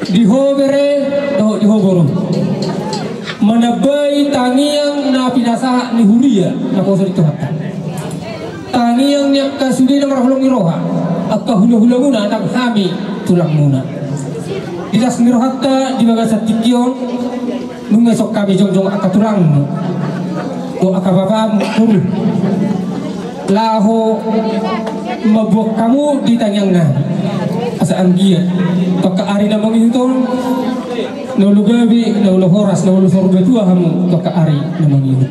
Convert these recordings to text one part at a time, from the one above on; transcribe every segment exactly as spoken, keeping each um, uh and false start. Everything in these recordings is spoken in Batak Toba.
Di ho bere dohot di ho boru, manambai tangiang na pinasahat ni huria naposo di Tuhanta. Tangiang ni angka sude na marholong ni roha, angka hulahulamuna nang hami tulangmuna. Di las ni rohanta di bagasan tingki on, nunga dison hami jongjong angka tulangmu dohot angka bapamu, boru, laho mambuat hamu di tangiangnami. Asa anggiat tu angka ari na mangihut on, na olo gabe, na olo horas, na olo saur matua hamu tu angka ari na mangihut.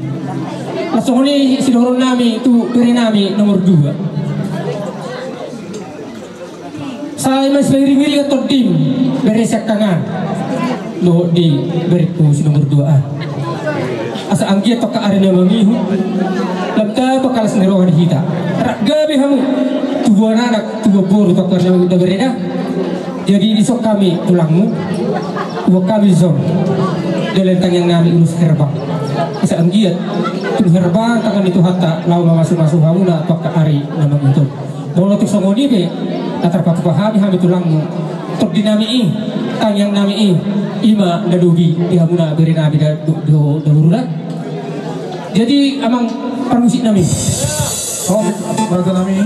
Laos songon i sidohononnami tu berenami nomor dua. Sai masimangiringiring tondim, bere siangkangan, dohot di berengku si nomor dua an. Asa anggiat tu angka ari na mangihut, lam tamba las ni roha di hita. Rap gabe hamu, tubuan anak, tubuan boru tu angka ari na mangihut da bere da. Jadi dison hami tulangmu, buat hami dison dalan tangiangnami ulos herbang. Asa anggiat tung herbang tangan ni Tuhanta laho mamasumasu hamuna tu angka ari na mangihut on. Molo tung songon i pe, na tarpatupa hami, hami tulangmu, tondinami i, tangiangnami i, i ma na lobi di hamuna berenami da, do, do, da boru da. Jadi amang parmusiknami. Songon i rajanami.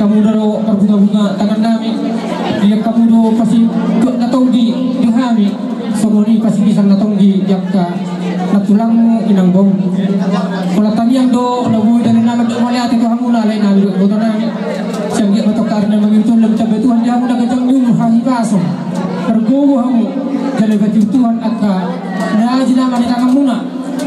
Hamu do parbungabunga tangannami, di hamu do pasigok na tonggi di hami, songon i pasipisan na tonggi di angka nantulangmu inang boru. Holan tangiang do na boi dalan nami, mauliate tu hamuna laenami dohot ibotonami. Sai anggiat ma tongka ari na mangihut on, lam tamba Tuhan di hamu na ganjang ni umur, hahipason, margogo hamu, jala dipaihut Tuhan angka na jinama di tanganmuna.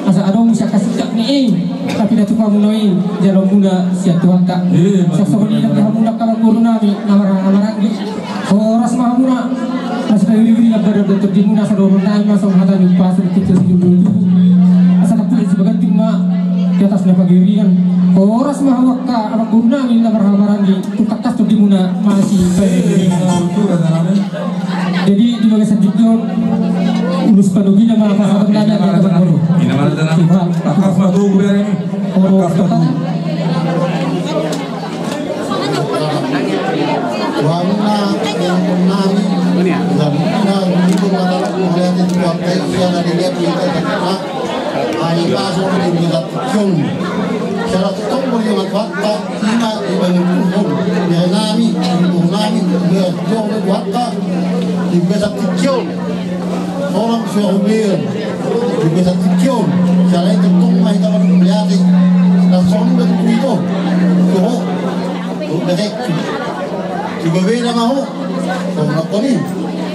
Asa adong sian hasindak ni i, tapi na tupamuna i jaloonmuna sian Tuhanta. Eh, sai songon i nang di hamuna angka amangborunami na marhaha maranggi. Horas ma hamuna. Asa na iri-iri na badan dohot tondimuna, asa dohononnami ma songon hata ni umpasa di tutu tutu tutu. Asa na pulai sibaganting ma di atas na pangirian. Horas ma hamu angka amangborunami na marhaha maranggi. Tung tangkas tondimuna masipaihut. Eh, na tura tanami. Jadi di bagasan tingki on, ulos panogina ma pasahaton nami. Ina ma na tanami. Tangkas ma tugu bere. Tangkas ma tugu. Wana yang nami dan na dulu mata melihat itu apa yang ada di dia. Ai paso di bagasan tingki on. Salah satu melihat fakta. Ima, ima nuntuhon, bere nami, nuntuhon nami, bere nuntuhon nami, bagasan tingki on. Orang suruh bere, bagasan tingki on. Sai tongtong ma hita mauliate. Langsung batu itu. Tuh, tuh, bagasan. Coba beda mau. Songon na koni.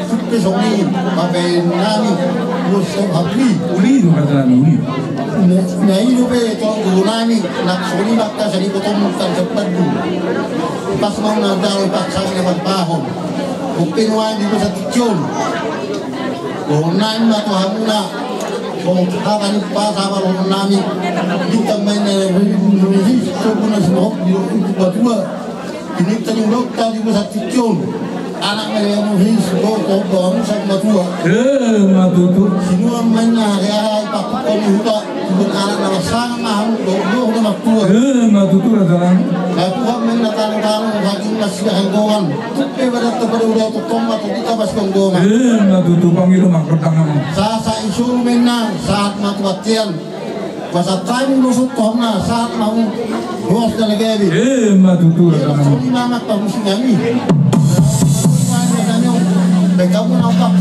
Supe songon i, bahen nami, bos, hapri. Uli do hata nami, uli. Na, na i dope tong dohononnami, na songon i ma angka saripeton tangkap bandu. Pas mau na jalo, pas sami na marpahon. Dope nuaeng di bagasan tingki on. Dohononnami ma tu hamuna. Songon hata ni umpasa ma dohononnami. Bintang main na, bintang main na, bintang main na, bintang main na, bintang main na, Ini tadi udah tadi masa kecil. Anak mereka muhis, kau kau bawa musak matua. Eh, ma tutu. Sinuan main na ya, pak kau ni huta, bukan anak nama sana mah, kau kau udah matua. Eh, ma tutu, raja. Nah, Tuhan main na taruh taruh, hati masih hanggongan. Tapi pada tempat udah tutup mata kita pas hanggongan. Eh, ma tutu, panggil rumah pertama. Sasa isu main na, saat matu latihan. Pasahat hami do suhut, sahat ma hamu. Horas na leleng. Eh, ma tutu. Songon i ma pamusi nami. Baik, hamu na opat.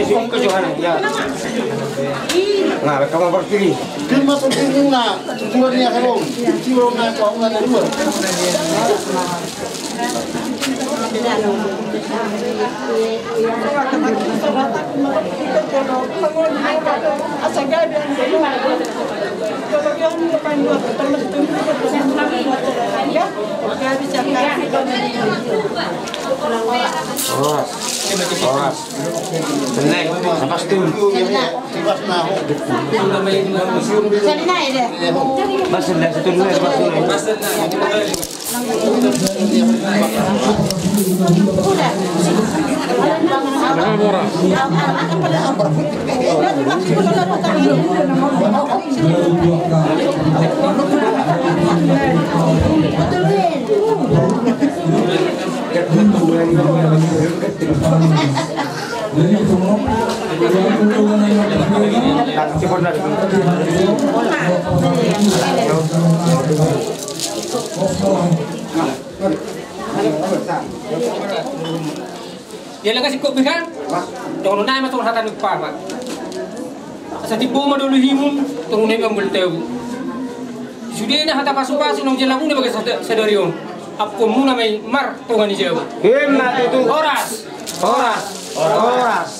Tong ke Johan, ya. Nah, kamu berpilih. Dia masuk di mana? Tujuan dia kalau. Tujuan naik bangunan dari luar. Horas. Horas. Seneng, apa setuju? Seneng. Seneng. Seneng. Ia laga singkop bihan. Dohonon nai ma songon hata ni umpama. Asa timbo ma dolihimu, turun nai ma mambol tebu. Sudena hata pasupasu naung jala muna bagas sadari on. Ampuonmuna ma i martonga ni jabu. Ima tutu. Horas. Horas. Horas.